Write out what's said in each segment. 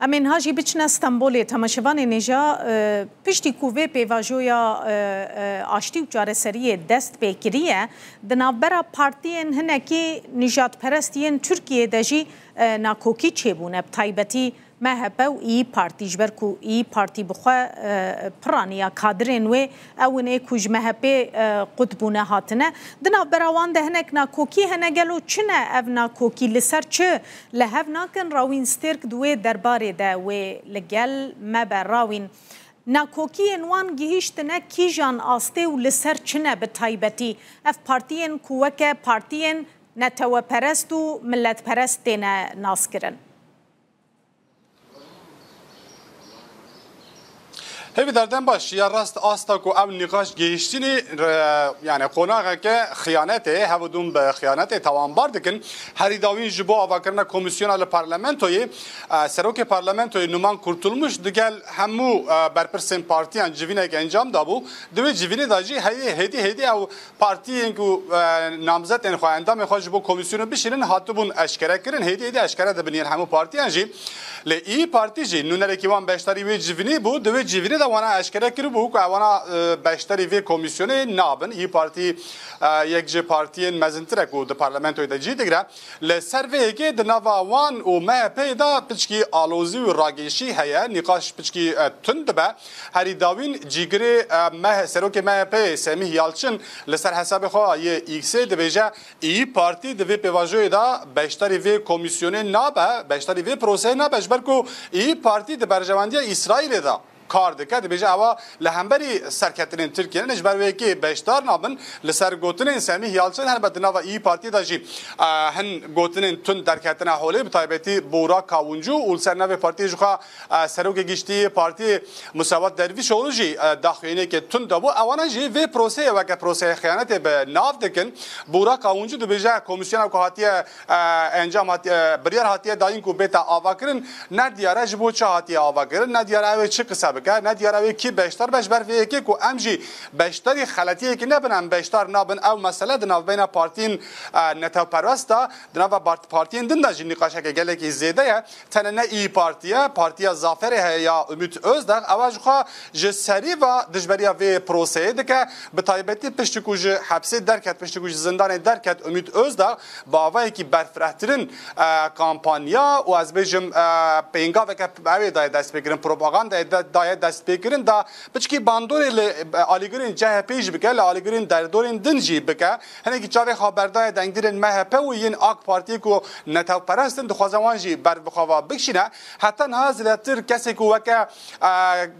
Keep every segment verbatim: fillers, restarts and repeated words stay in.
Em ê niha jî biçine Stenbolê. Temaşevanên hêja, e, piştî ku vê pêvajoya, e, e, aştî û çareseriyê dest pê kiriye, di navbera partiyên hinekî nijadperest yên Tirkiyê de jî, e, nakokî çêbûne, bi taybetî M H P û İYİ Partî, ji ber ku İYİ Partî bi xwe, e, piraniya kadirên wê ew in ê ku ji M H P, e, qut bûne hatine. Di navbera wan de hinek nakokî hene, gelo çi ne ev nakokî, li ser çi li hev nakin? Rawîn Stêrk di wê derbarê de wê li gel me be. Rawîn, nakokiyên wan gihîştine kîjan astê û li ser çi ne bi taybetî? Ev partiyên ku weke partiyên neteweperest û milletperest têne naskirin. Hêvîdar, dem baş. Ya rast, asta ku ew nîqaş gihîştinî, re-, yani qonaxeke xiyanetê, hev û dûm bi xiyanetê tawanbar dikin. Herî dawîn ji bo avakirina komîsyona li parlamentoyê, e, serokê parlamentoyê Numan Kurtulmuş digel hemû, e, berpirsên partiyan civînek encam dabû. Di wê civînê de jî heyê hêdî hêdî ew partiyên ku, e, namzetên xwe, endamên xwe ji bo komîsyonê bişînin, hatibûn eşkere kirin. Hêdî hêdî eşkere dibin yên hemû partiyan jî. Lê İYİ Partî jî nûnerekî wan beşdarî wê civînê bû. Di wê civînê de wana eşkere kiribû ku ewana, e, beşdarî vê komîsyonê nabin. İYİ Partî, e, yek ji partiyên mezintir e ku di parlamentoyê de cî digire. Li ser vê yekê di nava wan û M H P'ê de piçkî alozî û ragêşî heye. Nîqaş piçkî, e, tund dibe. Herî dawîn cîgirê, e, M H, serokê M H P'ê Semîh Yalçin li ser hesabê xwe yê X'ê dibêje, İYİ Partî di vê pêvajoyê de beşdarî vê komîsyonê nabe, beşdarî vê proseyê nabe, ji ber ku İYİ Partî di berjewendiya Îsraîlê de kar dike, dibêje ewa li hemberî serketinên Tirkiyê ne, ji ber wê yekê beşdar nabin. Li ser gotinên Semîh Yalçin, helbet di nava İYİ Partiyê de jî, e, hin gotinên tund derketine holê, bi taybetî Burak Kavuncu, û li ser navê partiyê jixwe, e, serokê giştî yê partiyê Musavat Dervîşoğlu jî, e, daxuyaniyeke tund dabû. Ewana jî vê proseyê weke proseyê xiyanetê bi nav dikin. Burak Kavuncu dibêje, komîsyona ku hatiye, e, encam hatiye, e, biryar hatiye dayîn ku bête avakirin, ne diyar e ji bo çi hatiye avakirin, ne diyar e ew ê çi qise bike, ne diyar e ew ê kî beşdar be. Ji ber vê yekê ku em jî beşdarî xeletiyekê nebin, em beşdar nabin. Ew mesele di navbeyna partiyên, e, netewperwest de, di nava part-, partiyên din de jî nîqaşeke gelekî zêde ye. Tenê ne İYİ Partî ye, Partiya Zaferê heye ya Ümit Özdağ. Ewa jixwe ji serî ve dijberiya vê proseyê dike. Bi taybetî piştî ku ji hepsê derket, piştî ku ji zindanê derket Ümit Özdağ, bi avayekî berfirehtirin, e, kampanya û ez bêjim, e, pêngaveke ew ê daye destpêkirin, propagandayê de, daye destpêkirin, da piçkî bandorê li, e, alîgirên C H P'ê jî bike, li alîgirên derdorên din jî bike. Hinekî çavê xwe berdaye dengdîrên M H P û yên AK Partiyê ku netewperest in, dixwaze wan jî ber bi xwe ve bikişîne. Heta niha zêdetir kesê ku weke, e,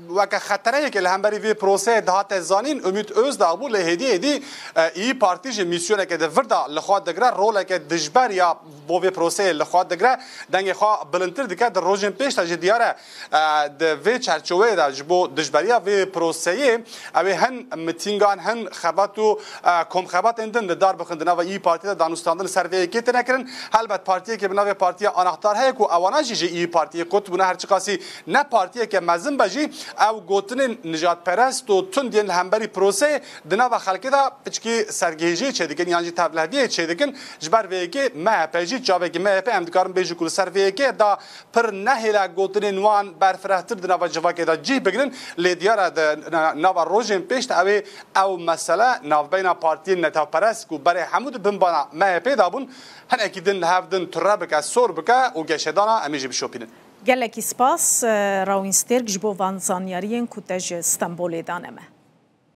weke xetereyeke li hemberî vê proseyê dihate zanîn, Ümit Özdağ bû, lê hêdî hêdî, e, İYİ Partî jî mîsyoneke di vir de li xwe digire, roleke dijber ya bo vê proseyê li xwe digire, dengê xwe bilindtir dike. Di rojên pêş de jî diyar e, e, di vê çerçoveyê de ji bo dijberiya vê proseyê ew ê hin mitîngan, hin xebat û, e, komxebatên din li dar bixin. Di nava İYİ Partî de danûstandin ser vê yekê têne kirin. Helbet partiyekê bi navê Partiya Anahtar heye ku ewana jî ji İYİ Partiyê qut bûne, her çiqasî ne partiyeke mezin be jî, ew gotinên nijadperest û tund yên li hemberî proseyê di nava xelkê de piçkî sergihêjiyê çêdikin yan jî tevliheviyê çêdikin. Ji ber vê yekê M H P jî, çavekî M H P em dikarin bêjin ku li ser vê yekê da pir nehêle gotinên wan berfirehtir di nava civakê de cih bigirin, lê diyar e di na-, nava rojên pêş de ew ê ew mesele navbeyna partiyên netewperest ku berê hemû di bin bana M H P de bûn, hinekî din li hev din ture bike, sor bike û geşedana em ê jî bişopînin. Gelekî spas, e, Rawîn Stêrk, ji bo van zanyariyên ku te ji Stenbolê dane me.